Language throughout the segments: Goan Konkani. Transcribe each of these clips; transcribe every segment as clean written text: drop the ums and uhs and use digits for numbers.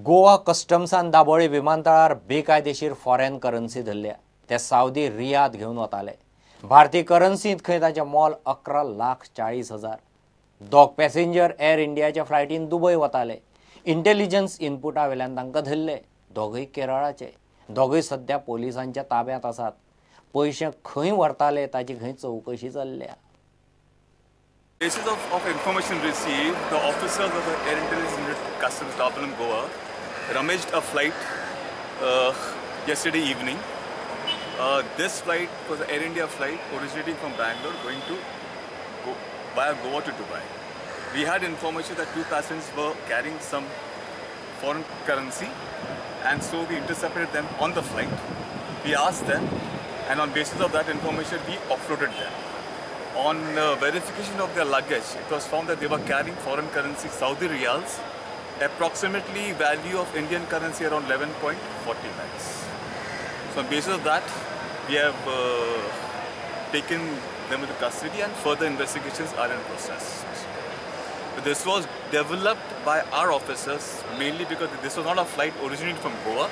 गोवा कस्टम्सान दाबोळी विमानतळार बेकायदेशीर फॉरेन करन्सी धरल्या. ते सावदी रियाद घेवन वताले. भारतीय करन्सींत खंय ताचें मोल 11,40,000. दोग पॅसेंजर एअर इंडियाच्या फ्लायटीन दुबय वताले. इंटेलिजन्स इनपुटा वेल्यान तांकां धरले. दोगूय केरळाचे. दोगूय सध्या पोलिसांच्या ताब्यांत आसात. पयशे खंय व्हरताले ताची खंय चवकशी चल्ल्या. Basis of information received, the officers of the Air Intelligence Unit Customs Dabolim Goa rummaged a flight yesterday evening. This flight was an Air India flight originating from Bangalore going to via Goa to Dubai. We had information that two passengers were carrying some foreign currency, and so we intercepted them on the flight. We asked them, and on basis of that information, we offloaded them. On verification of their luggage, it was found that they were carrying foreign currency, Saudi riyals, approximately value of Indian currency around 11.40 lakhs. So on basis of that, we have taken them into custody and further investigations are in process. But this was developed by our officers mainly because this was not a flight originating from Goa.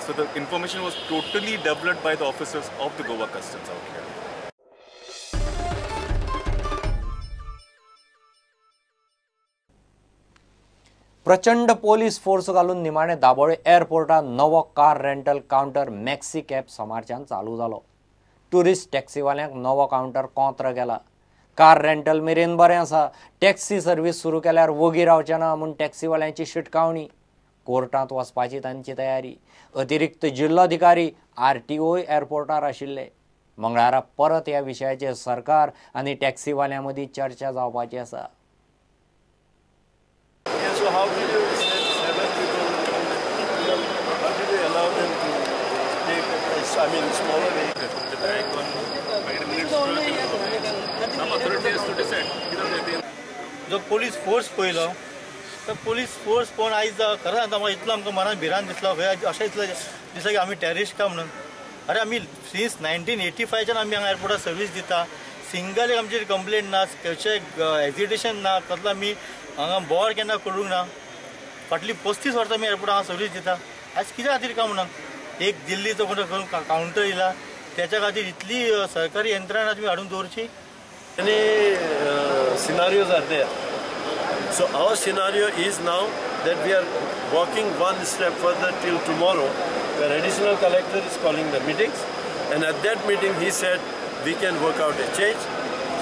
So the information was totally developed by the officers of the Goa Customs out here. प्रचंड पोलीस फोर्स घालून निमाणे दाबोळे एअरपोर्टार नवो car rental counter maxi cab सोमारच्यान चालू जालो. ट्युरिस्ट टॅक्सीवाल्यांक नवो कावंटर कोंत्र गेला. कार रेंटल मेरेन बरें आसा, टॅक्सी सर्वीस सुरू केल्यार वोगी रावचे ना म्हूण टॅक्सीवाल्यांची शिटकावणी. कोर्टांत वचपाची तांची तयारी. अतिरिक्त जिल्लोधिकारी आरटीओ एअरपोर्टार आशिल्ले. मंगळारा परत ह्या विशयाचेर सरकार आनी टॅक्सीवाल्यां मदीं चर्चा जावपाची आसा. So how did you send 7 people? How did you allow them to take, I mean, smaller vehicle? जो पोलीस फोर्स पळयलो तो पोलीस फोर्स पळोवन आयज खरें सांगता म्हाका इतलो आमकां मनान भिरांत दिसलो. अशें दिसलें दिसलें की आमी टेररिस्ट काय म्हणून. अरे आमी सिन्स 1985च्यान आमी हांगा एअरपोर्टार सर्वीस दिता. सिंगल एक आमचेर कंप्लेंट ना, खंयचें एजिटेशन ना, कसलो आमी हांगा बोर केन्ना करूंक ना. फाटलीं 35 वर्सां आमी एअरपोर्टार हांगा सर्वीस दिता. आयज कित्या खातीर काय म्हणून एक दिल्लीचो कोण कावंटर येयला त्याच्या खातीर इतली सरकारी यंत्रणा तुमी हाडून दवरची. Many scenarios are there. So our scenario is now that we are walking one step further till tomorrow, where additional collector is calling the meetings, and at that meeting he said we can work out a change.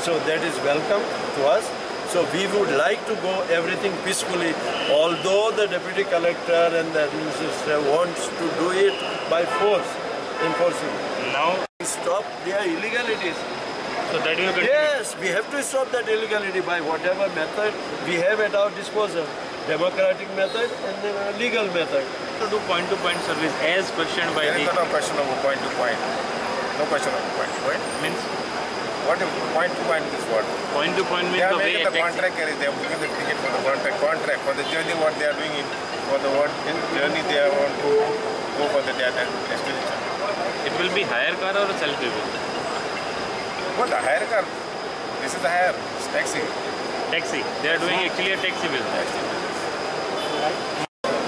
So that is welcome to us. So we would like to go everything peacefully, although the deputy collector and the administrator wants to do it by force, enforcing. Now stop their illegalities. So that you continue. Yes, we have to stop that illegality by whatever method we have at our disposal. Democratic method and the legal method. To do point-to-point service as questioned by there the... is not a question of point to point. No question of point to point. Means? What if point to point is what? Point to point means they are the making way the contract carriage. They are booking the ticket for the contract for the journey. What they are doing it for the what journey they are want to go for the that destination. It will be hire car or self driven? What a hire car? This is a hire. It's taxi. Taxi. They are doing actually a taxi business. Taxi business.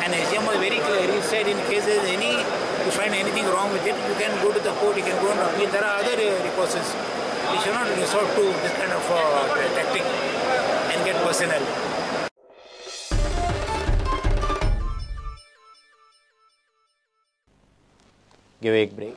And SGM was very clear. He said in case there is any, you find anything wrong with it, you can go to the court, you can go and appeal. There are other recourses. You should not resort to this kind of tactic and get personal. Give a break.